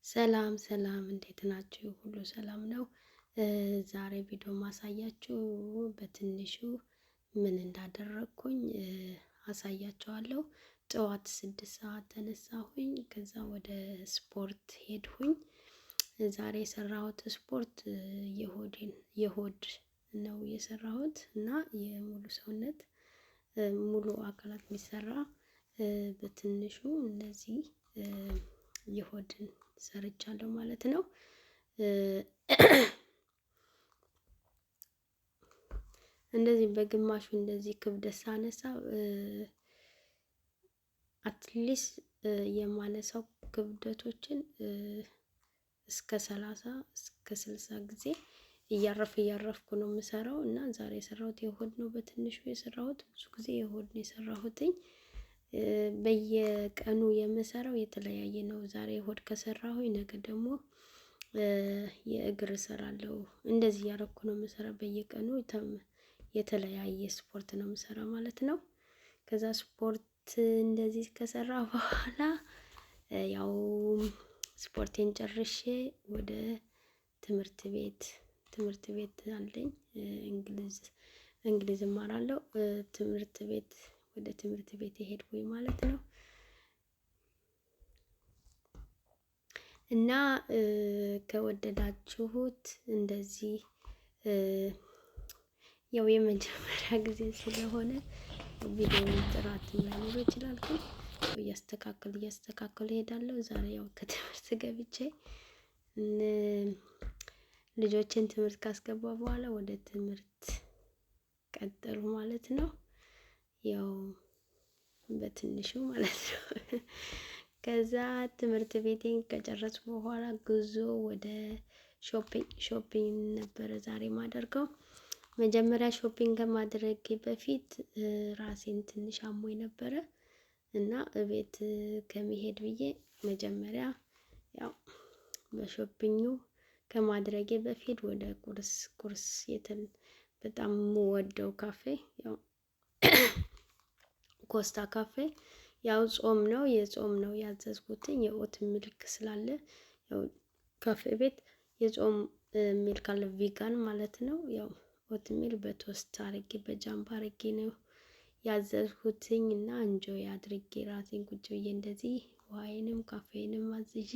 ሰላም ሰላም፣ እንዴት ናችሁ? ሁሉ ሰላም ነው። ዛሬ ቪዲዮ ማሳያችሁ በትንሹ ምን እንዳደረግኩኝ አሳያችኋለሁ። ጠዋት 6 ሰዓት ተነሳሁኝ። ከዛ ወደ ስፖርት ሄድሁኝ። ዛሬ የሰራሁት ስፖርት የሆዴን የሆድ ነው የሰራሁት እና የሙሉ ሰውነት፣ ሙሉ አካላት የሚሰራ በትንሹ እንደዚህ የሆድን ሰርቻለሁ ማለት ነው። እንደዚህ በግማሹ እንደዚህ ክብደት ሳነሳ at least የማነሳው ክብደቶችን እስከ 30 እስከ 60 ጊዜ እያረፍ እያረፍኩ ነው የምሰራው። እና ዛሬ የሰራሁት የሆድ ነው በትንሹ የሰራሁት። ብዙ ጊዜ የሆድ ነው የሰራሁትኝ። በየቀኑ የምሰራው የተለያየ ነው። ዛሬ የሆድ ከሰራሁኝ ነገ ደግሞ የእግር እሰራለሁ። እንደዚህ እያረኩ ነው የምሰራው። በየቀኑ የተለያየ ስፖርት ነው የምሰራው ማለት ነው። ከዛ ስፖርት እንደዚህ ከሰራ በኋላ ያው ስፖርቴን ጨርሼ ወደ ትምህርት ቤት፣ ትምህርት ቤት አለኝ፣ እንግሊዝ እንግሊዝ እማራለሁ። ትምህርት ቤት፣ ወደ ትምህርት ቤት የሄድኩኝ ማለት ነው። እና ከወደዳችሁት እንደዚህ ያው የመጀመሪያ ጊዜ ስለሆነ ቪዲዮ ጥራት ላይኖረው ይችላል፣ ግን እያስተካከል እያስተካከሉ እሄዳለሁ። ዛሬ ያው ከትምህርት ገብቼ ልጆችን ትምህርት ካስገባ በኋላ ወደ ትምህርት ቀጠሉ ማለት ነው። ያው በትንሹ ማለት ነው። ከዛ ትምህርት ቤቴን ከጨረስኩ በኋላ ጉዞ ወደ shopping፣ shopping ነበረ ዛሬ ማደርገው። መጀመሪያ shopping ከማድረጌ በፊት ራሴን ትንሽ አሞኝ ነበረ እና እቤት ከመሄድ ብዬ መጀመሪያ ያው በ shopping ኡ ከማድረጌ በፊት ወደ ቁርስ፣ ቁርስ የትን በጣም የምወደው ካፌ ያው ኮስታ ካፌ። ያው ጾም ነው፣ የጾም ነው ያዘዝኩትኝ። የ oat milk ስላለ ያው ካፌ ቤት የጾም milk አለ፣ vegan ማለት ነው። ያው oatmeal በ toast አርጌ በ jam አርጌ ነው ያዘዝኩትኝ እና enjoy አድርጌ ራሴን ቁጭ ብዬ እንደዚህ ዋይንም ካፌንም አዝዤ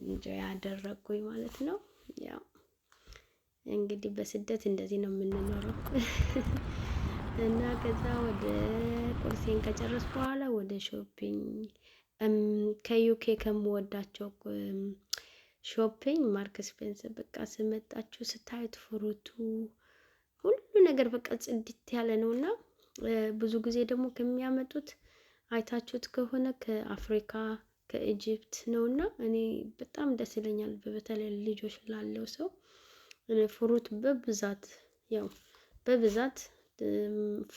enjoy አደረግኩኝ ማለት ነው። ያው እንግዲህ በስደት እንደዚህ ነው የምንኖረው። እና ከዛ ወደ ቁርሴን ከጨረስኩ በኋላ ወደ shopping። ከ UK ከምወዳቸው shopping Marks Spencer። በቃ ስመጣችሁ ስታዩት fruit ኡ ሁሉ ነገር በቃ ጽድት ያለ ነው። እና ብዙ ጊዜ ደግሞ ከሚያመጡት አይታችሁት ከሆነ ከአፍሪካ፣ ከ Egypt ነው። እና እኔ በጣም ደስ ይለኛል። በተለይ ልጆች ላለው ሰው fruit በብዛት፣ ያው በብዛት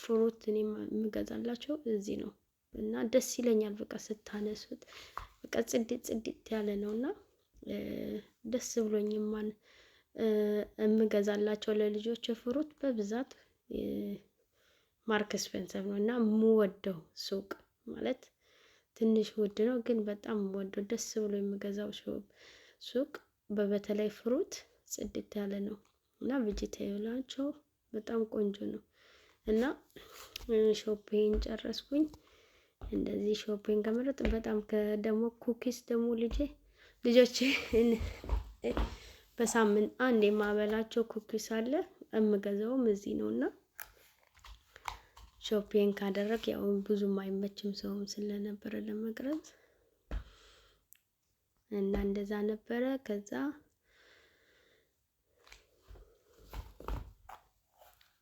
fruit እኔ የምገዛላቸው እዚህ ነው እና ደስ ይለኛል። በቃ ስታነሱት በቃ ጽድት ጽድት ያለ ነው እና ደስ ብሎኝ ማን የምገዛላቸው ለልጆች fruit በብዛት Marks Spencer ነው። እና የምወደው ሱቅ ማለት ትንሽ ውድ ነው፣ ግን በጣም የምወደው፣ ደስ ብሎ የምገዛው ሱቅ በበተለይ fruit ጽድት ያለ ነው እና vegetable ኣቸው በጣም ቆንጆ ነው። እና shopping ጨረስኩኝ። እንደዚህ shopping ከመረጥ በጣም ደግሞ cookies ደግሞ ልጄ ልጆቼ በሳምንት አንድ የማበላቸው cookies አለ፣ የምገዛውም እዚህ ነው። እና shopping ካደረግ ያው ብዙም አይመችም ሰውም ስለነበረ ለመቅረጽ እና እንደዛ ነበረ። ከዛ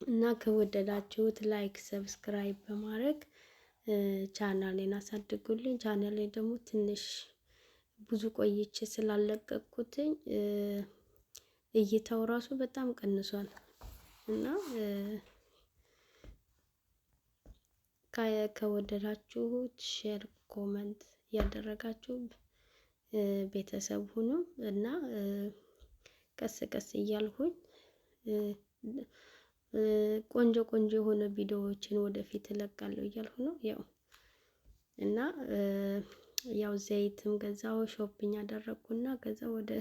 እና ከወደዳችሁት like፣ subscribe በማድረግ ቻናሌን አሳድጉልኝ። ቻናሌ ደግሞ ትንሽ ብዙ ቆይቼ ስላለቀቅኩትኝ እይታው ራሱ በጣም ቀንሷል። እና ከወደዳችሁት share፣ comment እያደረጋችሁ ቤተሰብ ሁኑ። እና ቀስ ቀስ እያልኩኝ ቆንጆ ቆንጆ የሆነ ቪዲዮዎችን ወደፊት እለቃለሁ እያልኩ ነው። ያው እና ያው ዘይትም ገዛው፣ shopping አደረግኩና ከዛ ወደ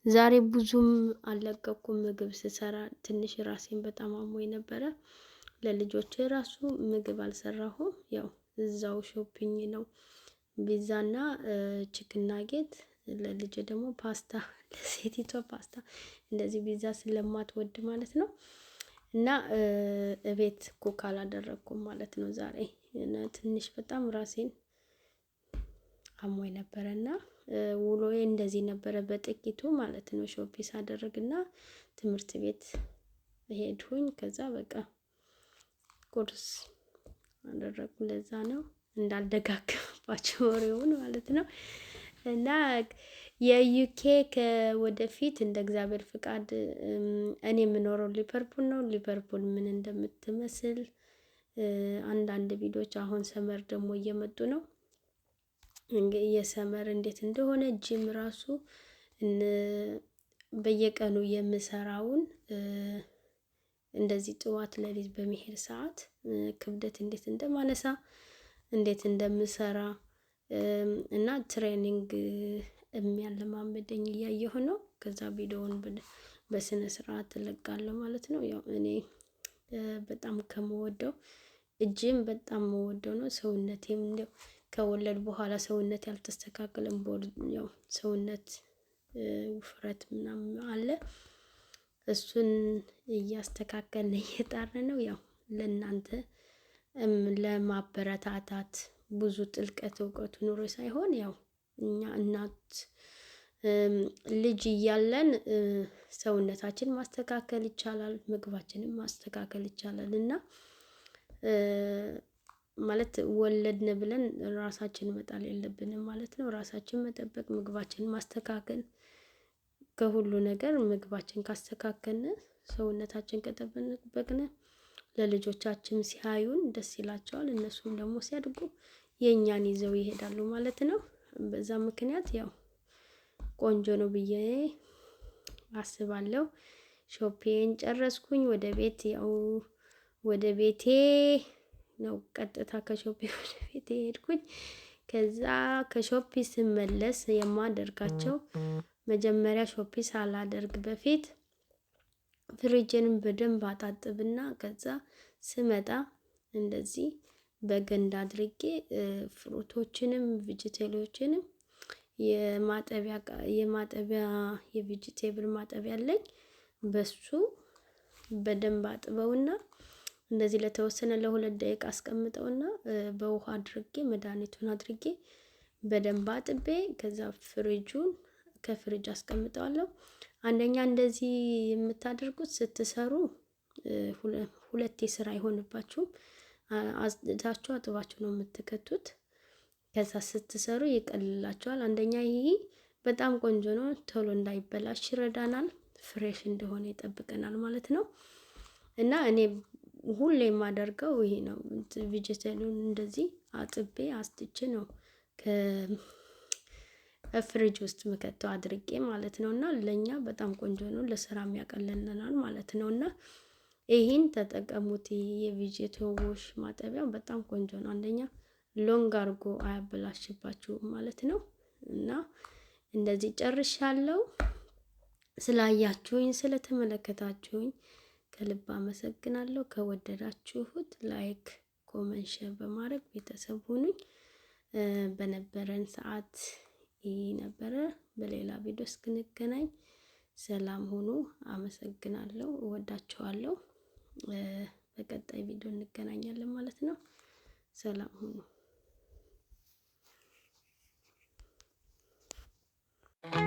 ዛሬ ብዙም አልለቀኩም። ምግብ ስሰራ ትንሽ ራሴን በጣም አሞኝ ነበረ። ለልጆቼ ራሱ ምግብ አልሰራሁም። ያው እዛው shopping ነው፣ ፒዛና chicken nugget፣ ለልጄ ደግሞ ፓስታ፣ ለሴቲቷ ፓስታ፣ እንደዚህ ፒዛ ስለማትወድ ማለት ነው። እና እቤት cook አላደረግኩም ማለት ነው ዛሬ፣ ትንሽ በጣም ራሴን አሞኝ ነበረ። እና ውሎዬ እንደዚህ ነበረ በጥቂቱ ማለት ነው። Shopping ሳደርግና ትምህርት ቤት ሄድሁኝ። ከዛ በቃ ቁርስ አደረግኩ። ለዛ ነው እንዳልደጋግምባቸው ወሬውን ማለት ነው። እና የ UK ከወደፊት እንደ እግዚአብሔር ፍቃድ እኔ የምኖረው ሊቨርፑል ነው። ሊቨርፑል ምን እንደምትመስል አንዳንድ ቪዲዮዎች፣ አሁን summer ደግሞ እየመጡ ነው። የ summer እንዴት እንደሆነ፣ ጂም ራሱ በየቀኑ የምሰራውን እንደዚህ ጥዋት ለሊት በመሄድ ሰዓት ክብደት እንዴት እንደማነሳ፣ እንዴት እንደምሰራ እና training የሚያለማምደኝ እያየሁ ነው። ከዛ ቪዲዮውን በስነ ስርዓት እለቃለሁ ማለት ነው። ያው እኔ በጣም ከምወደው እጅም በጣም መወደው ነው። ሰውነቴም እንደው ከወለድ በኋላ ሰውነት ያልተስተካከለም፣ ያው ሰውነት ውፍረት ምናምን አለ። እሱን እያስተካከልን እየጣርን ነው። ያው ለእናንተ ለማበረታታት ብዙ ጥልቀት እውቀቱ ኑሮ ሳይሆን፣ ያው እኛ እናት ልጅ እያለን ሰውነታችን ማስተካከል ይቻላል፣ ምግባችንን ማስተካከል ይቻላል። እና ማለት ወለድን ብለን ራሳችን መጣል የለብንም ማለት ነው። ራሳችን መጠበቅ፣ ምግባችንን ማስተካከል፣ ከሁሉ ነገር ምግባችን ካስተካከልን፣ ሰውነታችን ከጠበቅን ለልጆቻችን ሲያዩን ደስ ይላቸዋል። እነሱም ደግሞ ሲያድጉ የእኛን ይዘው ይሄዳሉ ማለት ነው። በዛ ምክንያት ያው ቆንጆ ነው ብዬ አስባለሁ። Shopping ጨረስኩኝ። ወደ ቤት፣ ያው ወደ ቤቴ ነው፣ ቀጥታ ከ shopping ወደ ቤቴ ሄድኩኝ። ከዛ ከ shopping ስመለስ የማደርጋቸው፣ መጀመሪያ shopping ሳላደርግ በፊት ፍሪጅንም በደንብ አጣጥብና ከዛ ስመጣ እንደዚህ በገንዳ አድርጌ fruit ኦችንም vegetable ኦችንም የማጠቢያ የ vegetable ማጠቢያ አለኝ። በሱ በደንብ አጥበውና እንደዚህ ለተወሰነ ለ2 ደቂቃ አስቀምጠውና በውሃ አድርጌ መድኃኒቱን አድርጌ በደንብ አጥቤ ከዛ ፍሪጁን ከፍሪጅ አስቀምጠዋለሁ። አንደኛ እንደዚህ የምታደርጉት ስትሰሩ ሁለቴ ስራ አይሆንባችሁም። አጽድታችሁ አጥባችሁ ነው የምትከቱት። ከዛ ስትሰሩ ይቀልላችኋል። አንደኛ ይሄ በጣም ቆንጆ ነው። ቶሎ እንዳይበላሽ ይረዳናል። Fresh እንደሆነ ይጠብቀናል ማለት ነው። እና እኔ ሁሌ የማደርገው ይሄ ነው። Vegetable ኡን እንደዚህ አጥቤ አስጥቼ ነው ከፍሪጅ ውስጥ ምከተው አድርጌ ማለት ነው። እና ለእኛ በጣም ቆንጆ ነው፣ ለስራም ያቀልልናል ማለት ነው። እና ይህን ተጠቀሙት። የ vegetable wash ማጠቢያው በጣም ቆንጆ ነው። አንደኛ long አድርጎ አያበላሽባችሁም ማለት ነው። እና እንደዚህ ጨርሻለሁ። ስላያችሁኝ፣ ስለተመለከታችሁኝ ከልብ አመሰግናለሁ። ከወደዳችሁት like፣ comment፣ share በማድረግ ቤተሰብ ሁኑኝ። በነበረን ሰዓት ይህ ነበረ። በሌላ ቪዲዮ እስክንገናኝ ሰላም ሁኑ። አመሰግናለሁ። እወዳችኋለሁ። በቀጣይ ቪዲዮ እንገናኛለን ማለት ነው። ሰላም ሁኑ።